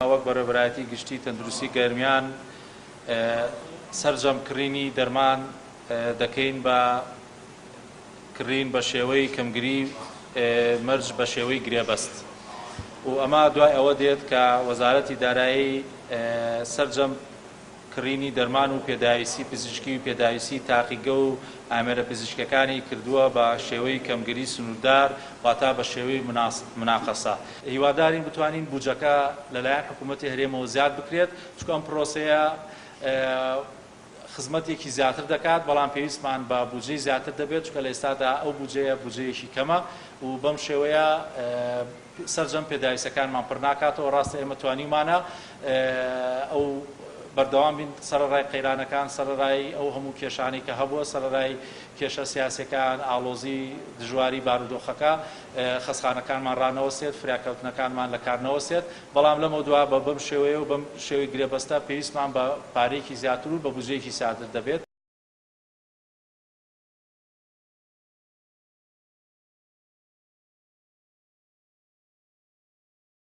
وەک بەڕێوەبەرایەتی گشتی تەندروستی گەرمیان سەرجەم کڕینی دەرمان دەکەین بە کڕین بە شێوەی کەمگری مەرج بە شێوەی گرێبەست و ئەمە دوای ئەوە دێت کە وەزارەتی دارایی سەرجەم کڕینی دەرمان و پێداویستی پزیشکی و پێداویستی تاقیگە و ئامێرە پزیشکیەکانی کردووە بە شێوەی کەمگری سنووردار واتا بە شێوەی مناقەسە. هیوادارین بتوانین بوجەکە لەلایەن حکوومەتی هەرێمەوە زیاد بکرێت، چونکە ئەم پرۆسەیە خزمەتێکی زیاتر دەکات، بەڵام پێویستمان بە بودجەی زیاتر دەبێت، چونکە لە ئێستادا ئەو بودجەیە بودجەیەکی کەمە و بەم شێوەیە سەرجەم پێداویستیەکانمان پڕ ناکاتەوە، ڕاستە ئێمە توانیومانە ئەو بەردەوام بین سەرەڕای قەیرانەکان، سەرەڕای ئەو هەموو کێشانەی کە هەبووە، سەرەڕای کێشە سیاسیەکان، ئاڵۆزی دژواری بارودۆخەکە، خەستخانەکانمان ڕانەوەستێت، فریاکەوتنەکانمان لە کار نەوەستێت، بەڵام لەمەودوا بە بەم شێوەیە و بەم شێوەی گرێبەستە پێویستمان بە پارەیەکی زیاتر و بە بودجەیەکی زیاتر دەبێت.